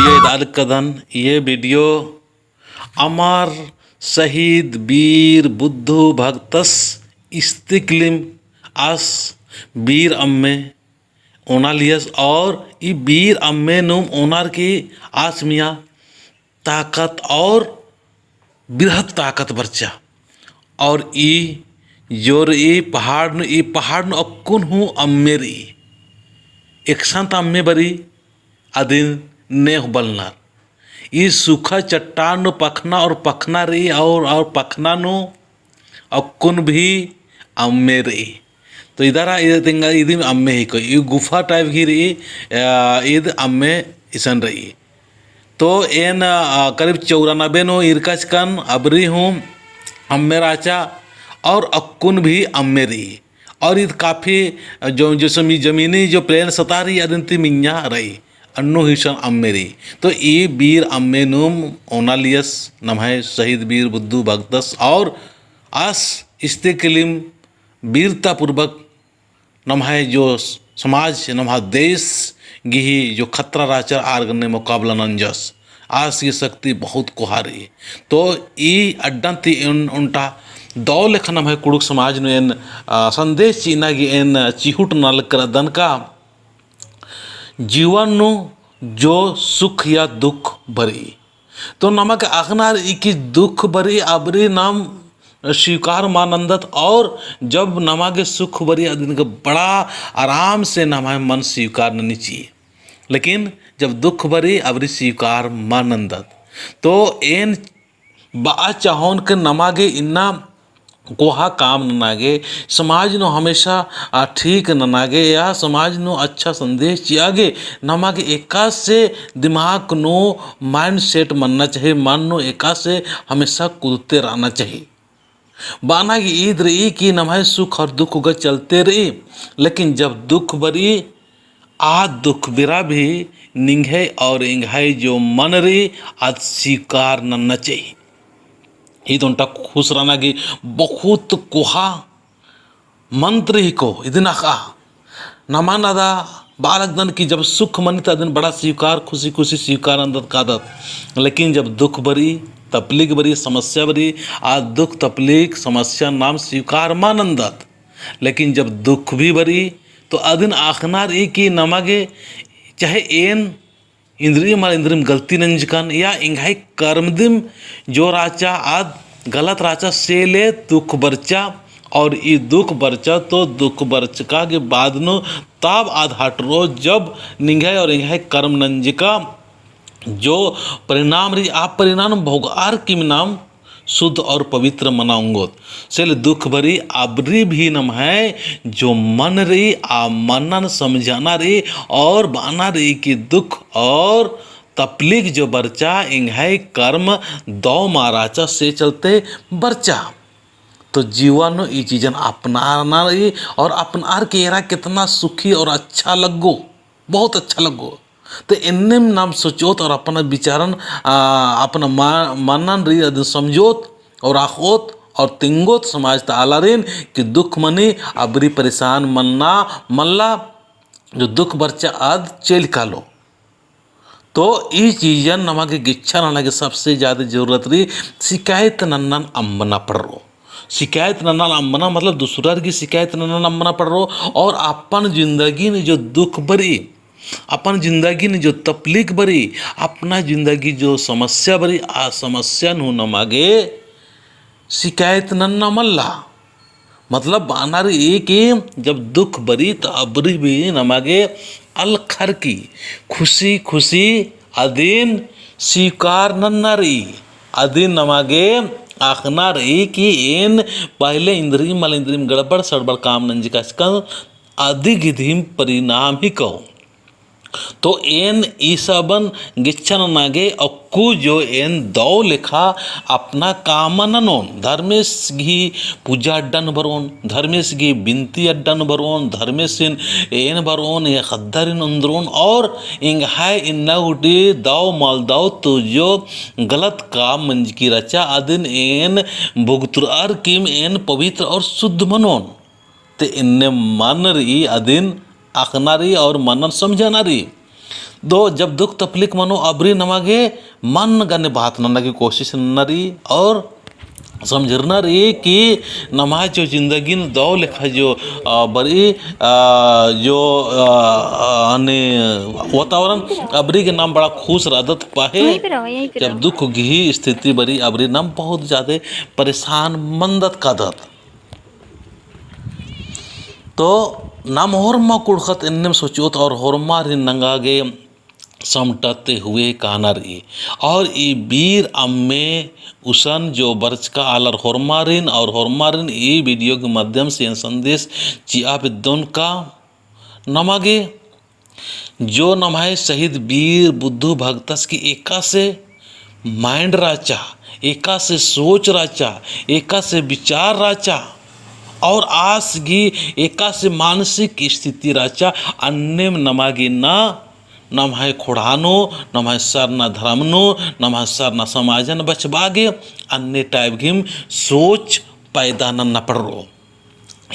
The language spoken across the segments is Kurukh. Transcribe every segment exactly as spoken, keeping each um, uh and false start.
ये डाल कदन, ये video अमर शहीद वीर बुद्धू भगतस इस्तिकलिम आस वीर अम्मे ओनालियस और ई वीर अम्मे नुम ओनार की आस मिया ताकत और बिरहत ताकत बरचा। और ई जो रई पहाड़ नू, ई पहाड़ नू अक्कुन हूँ अम्मे रई। एकसन ता अम्मे बरई, अदिन नेह बलनर। ई सूखा चट्टान नू पखना और पखना रई और, और पखना नू अक्कुन भी अम्मे रई। तो इदरा इद तेंगा इदिम अम्मे ही कोई, ई गुफा type ही रई, आ, इद अम्मे इसन रई। तो एन, आ, करीब चौरानबे नू इरकचकन अबरी हूँ अम्मे राचा और अक्कुन भी अम्मे रई। और इद काफी जो, जो समी-, जमीनी जो plain सतह रई, अदिन ती मिंजा रई, अन्नु हिसन अम्मे रई। तो ई वीर अम्मे नुम ओनालियस नम्है शहीद वीर बुद्धू भगतस और आस इस्तिकलिम वीरता पूर्वक नम्है जो समाज, नम्है देश गही जो खतरा रहचर आर गने मुकाबला नंजस। आस गही शक्ति बहुत कोहा रई। तो ई अड्डन ती एन ओन्टा दौ लेखा नम्है कुँड़ुख़ समाज नू एन, आ, संदेश चिअना गे एन चिहुट नलख रअदन का जीवन नू जो सुख या दुख बरई। तो नमा गे अख़ना रई कि दुख बरई अबरी नाम स्वीकार मा नन्दत और जब नमा गे सुख बरई अदिन गे बड़ा आराम से नम्है मन स्वीकार ननी चिई। लेकिन जब दुख बरई अबरी स्वीकार मा नन्दत। तो एन बआ चाहोन के नमा गे इन्ना कोहा काम नना गे, समाज नू हमेशा, आ, ठीक नना गे या समाज नू अच्छा संदेश चिआ गे, नमा गे एकासे दिमाग नू mindset मनना चाही, मन नू एकासे हमेशा कुदते रहना चाही। बअना गे ईद रई कि नम्है सुख और दुख गा चलते रई, लेकिन जब दुख बरई, आ दुख बेरा भी निंग्है और एंग्है जो मन रई, आद स्वीकार नन्ना चाही। ईद ओन्टा खुश रहना गे बहुत कोहा मंत्र ही को इदिन अख़आ। नमन अदा बआ लगदन कि जब सुख मनी ता अदिन बड़ा स्वीकार, खुशी खुशी स्वीकार नन्दत कादत। लेकिन जब दुख बरई, तपलीक बरई, समस्या बरई, आ दुख, तपलीक, समस्या नाम स्वीकार मा नन्दत। लेकिन जब दुख भी बरई, तो अदिन अख़ना रई कि नमा गे चाहे एन इन्द्रिम मल इन्द्रिम गलती नंजकन या एंग्है कर्म दिम जो रहचा आद गलत रहचा से ले दुख बरचा। और ई दुख बरचा तो दुख बरचका गे बाद नू तब आद हटरो जब निंग्है और एंग्है कर्म नंजका जो परिणाम रई आ परिणाम भोगार किम नाम शुद्ध और पवित्र मना ओंगोत। से ले दुख बरई अबरी भी नम्है जो मन रई आ मनन समझाना रई और बअना रई कि दुख और तपलीक जो बरचा एंग्है कर्म दौ मा रहचा से चलते बरचा। तो जीवन नू ई चीजन अपनारना रई और अपनार के एरा कितना सुखी और अच्छा लग्गो, बहुत अच्छा लग्गो। तो एन्नेम नाम सोचोत और अपना विचारन, आ, अपना मा-, मनन रई अदिन समझोत और अख़ोत और तिंगोत समाज ता आलारिन कि दुख मनी अबरी परेशान मन्ना मल्ला, जो दुख बरचा आद चइल कालो। तो ई चीजन नमा गे गेच्छा नना गे सबसे ज्यादा जरूरत रई, शिकायत नन्नन अम्बना पड़रो। शिकायत नन्नन अम्बना मतलब दूसरार गे शिकायत नन्नन अम्बना पड़रो और अपन जिंदगी नू जो दुख बरई, अपन जिंदगी नू जो तपलीक बरई, अपना जिंदगी जो समस्या बरई, आ समस्या नू नमा गे शिकायत नन्ना मल्ला। मतलब बअना रई कि जब दुख बरई तो अबरी भी नमा गे अलख़र की खुशी खुशी अदिन स्वीकार नन्ना रई। अदिन नमा गे अख़ना रई कि एन पहले इन्द्रिम मल इन्द्रिम गड़बड़ सड़बड़ काम नंजका चिकन अदी गिदिम परिणाम ही कओ। तो एन ई सबन गेच्छा नना गे अक्कु जो एन दौ लेखा अपना काम ननोन, धर्मेस गही पूजा अड्डन बरओन, धर्मेस गही बिनती अड्डन बरओन, धर्मेसिन एन बरओन, या ख़द्दारिन ओन्द्रओन, और एंग्है इन्ना गूटी दौ मल दौ तो जो गलत काम मंजकी रहचा, अदिन एन भुगतुरअर किम एन पवित्र और शुद्ध मनोन। ते एन्ने मन रई अदिन अख़ना रई और मनन समझाना रई। तो जब दुख तकलीफ मनो अबरी नमा गे मन गने बात नन्ना की कोशिश नन्ना रई और समझरना रई कि नम्है जो जिंदगी नू दौ लेखा जो, अ, बरई, अ, जो, अ, अ, अन्ने वातावरण अबरी गे नाम बड़ा खुश रअदत पहें। यहीं पे रहो, यहीं पे जब रहो। दुख गही स्थिति बरई अबरी नाम बहुत ज्यादा परेशान मनदत कादत। तो नाम होरमा कुँड़ुख़त एन्नेम सोचोत और होरमारिन नंगा गे समटते हुए काना रई। और ई बीर अम्मे उसन जो बरचका आलर होरमारिन और होरमारिन ई video के माध्यम से एन संदेश चिआ बेद्दोन का नमा गे जो नम्है शहीद बीर बुद्धू भगतस की एकासे mind रहचा, एकासे सोच रहचा, एकासे विचार रहचा और आस गही एकासे मानसिक स्थिति रहचा, अन्नेम नमा गे ना नम्है ख़ोंड़हा नू, नम्है सरना धर्म नू, नम्है सरना समाजन बछाबआ गे अन्ने type गहिम सोच पैदा नन्ना पड़रो।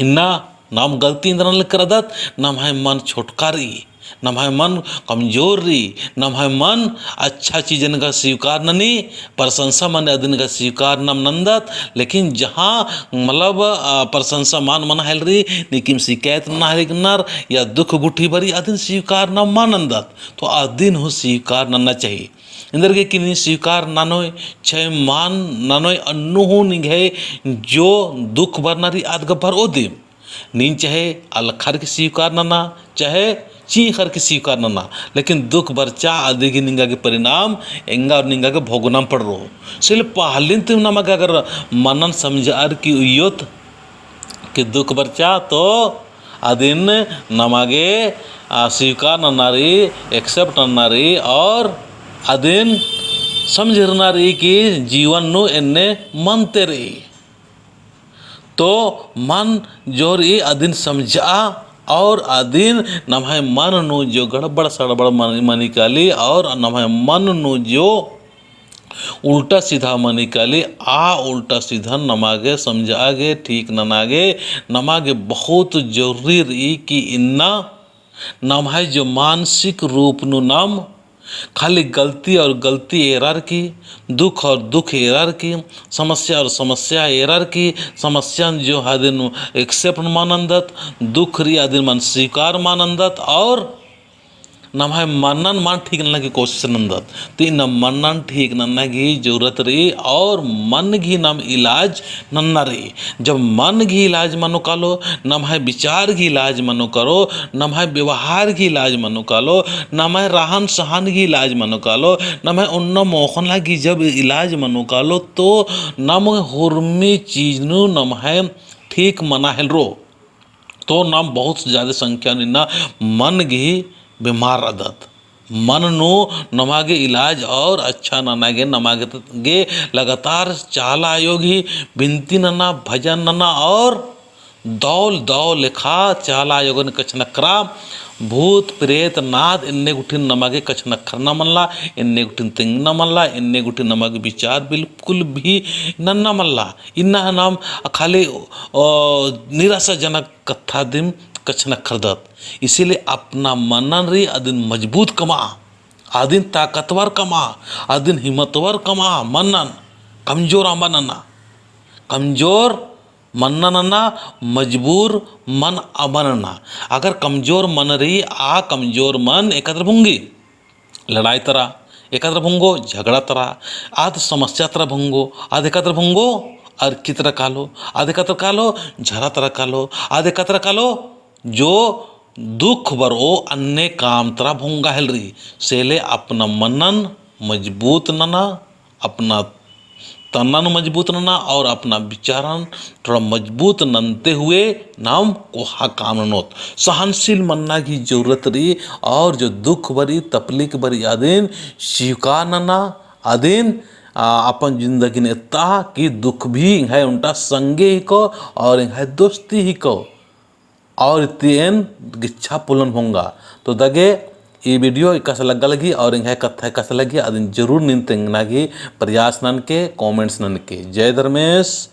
इन्ना नाम गलती इन्द्रन लकरदत, नम्है मन छोटका रई, नम्है मन कमजोर रई, नम्है मन अच्छा चीजन गा स्वीकार ननी, प्रशंसा मने अदिन गा स्वीकार नाम नन्दत, लेकिन जहाँ मतलब, अ, प्रशंसा मान मना हेलरी, नीकिम शिकायत नना हेलनर या दुख गुट्ठी बरई अदिन स्वीकार नाम मा नन्दत। तो अदिन हूँ स्वीकार नन्ना चाही। इन्दर गे कि नीन स्वीकार ननोय, छै मान ननोय, अन्नु हूँ निंग्है जो दुख बरना रई आद गा बरओ दिम। नीन चाहे अलखर की स्वीकार नना, चाहे चींख़र की स्वीकार नना, लेकिन दुख बरचा अदी गही निंगा गे परिणाम एंगा और निंगा गे भोगना पड़रो। सिल पहलिन तिम नमा गे अगर मनन समझअर की उइयोत कि दुख बरचा तो अदिन नमा गे, आ, स्वीकार नन्ना रई, accept नन्ना रई और अदिन समझरना रई कि जीवन नू एन्ने मनते रई। तो मन जो रई अदिन समझआ और अदिन नम्है मन नू जो गड़बड़ सड़बड़ मन-, मनी काली और नम्है मन नू जो उल्टा सीधा मनी काली, आ उल्टा सीधा नमा गे समझआ गे, ठीक नना गे, नमा गे बहुत जरूरी रई कि इन्ना नम्है जो मानसिक रूप नू नाम खाली गलती और गलती एरर की, दुख और दुख एरर की, समस्या और समस्या एरर की, समस्या जो हदिन accept मा नन्दत, दुख रई अदिन मन स्वीकार मा नन्दत और नम्है मनन मान ठीक नन्ना की कोशिश नन्दत। तो इन्ना मनन ठीक नन्ना की जरूरत रई और मन गही नाम इलाज नन्ना रई। जब मन गही इलाज मनो कालो, नम्है विचार गही इलाज मनो कालो, नम्है व्यवहार गही इलाज मनो कालो, नम्है रहन सहन गही इलाज मनो कालो, नम्है ओन्ना मोख़ना गही जब इलाज मनो कालो, तो नम होरमी चीज नू नम्है ठीक मना हेलरो। तो नाम बहुत ज्यादा संख्या नू इन्ना मन गही बीमार रअदत। मन नू नमा गे इलाज और अच्छा नना गे, नमा गे, गे लगातार चाला आयो गही बिनती नना, भजन नना और दौल दौ लेखा चाला आयो गने कछनखरा, भूत प्रेत नाद एन्ने गुट्ठिन नमा गे कछनखरना मनला, एन्ने गुट्ठिन तेंगना मनला, एन्ने गुट्ठिन नमा गे विचार बिल्कुल भी नन्ना मनला। इन्ना नाम खाली, अ, निराशाजनक कत्था दिम कछनखरदत। इसीलिए अपना मनन रई अदिन मजबूत कमआ, अदिन ताकतवर कमआ, अदिन हिम्मतवर कमआ, मनन कमजोर अमा नना, कमजोर मन्ना नना, मजबूर मन अमा नना। अगर कमजोर मन रई, आ कमजोर मन एकत्र भुंगी। लड़ाई तरा एकत्र भुंगो, झगड़ा तरा, आद समस्या तरा भुंगो, आद एकत्र भुंगो, अरखी तरा कालो, आद एकत्र कालो, झरा तरा कालो, आद एकत्र कालो, जो दुख बरओ अन्ने काम तरा भुंगा हेलरी। सेले अपना मनन मजबूत नना, अपना तनन मजबूत नना और अपना विचारन थोड़ा मजबूत ननते हुए नाम कोहा काम ननोत। सहनशील मन्ना की जरूरत रई और जो दुख बरई, तकलीफ बरई, अदिन स्वीकार नना, अदिन, आ, अपन जिंदगी नू एत्ता कि दुख भी एंग्है ओन्टा संगे हिको और एंग्है दोस्ती हिको। और इत्ती एन गिच्छा पुलन भोंगा। तो दगे ई video एकासे लग्गा लगी और एंग्है कत्था एकासे लगी, अदिन जरूर नीन तेंगना की प्रयास ननके, comments ननके। जय धर्मेस,